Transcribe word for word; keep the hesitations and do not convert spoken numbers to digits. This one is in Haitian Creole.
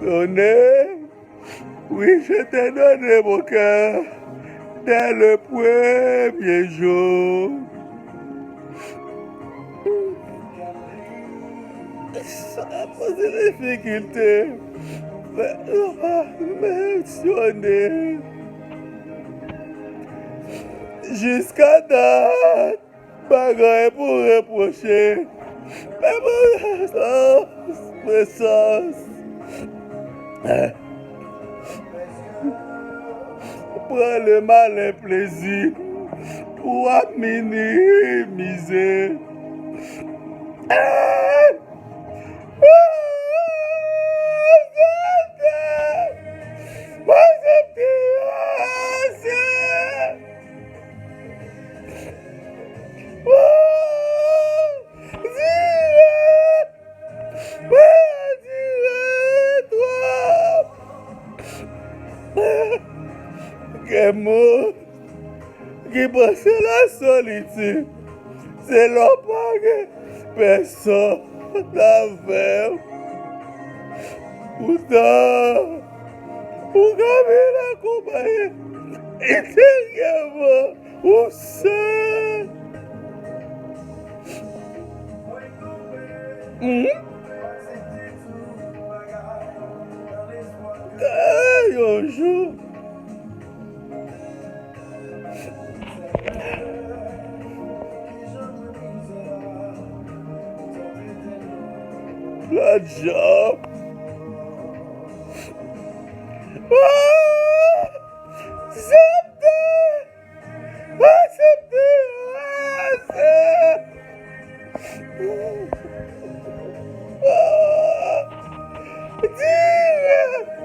Donné, oui, je t'ai donné mon cœur dès le premier jour. Sa poze difikilte, men ou pa mensyone. Jiska dat, pa gen anyen pou repwoche. Men prezans, prezans. Pran le malen plezi pou w ap minimize. Mwen dire twòp. Gen moun ki panse lasolitid se lè w pa gen pèsonn avè w. Poutan, ou ka vin akonpaye enteryèman ou sèl. Mhm. Kay yon jou. Lòt jou. Oh! Septe! Aksepte! Ase! Dire!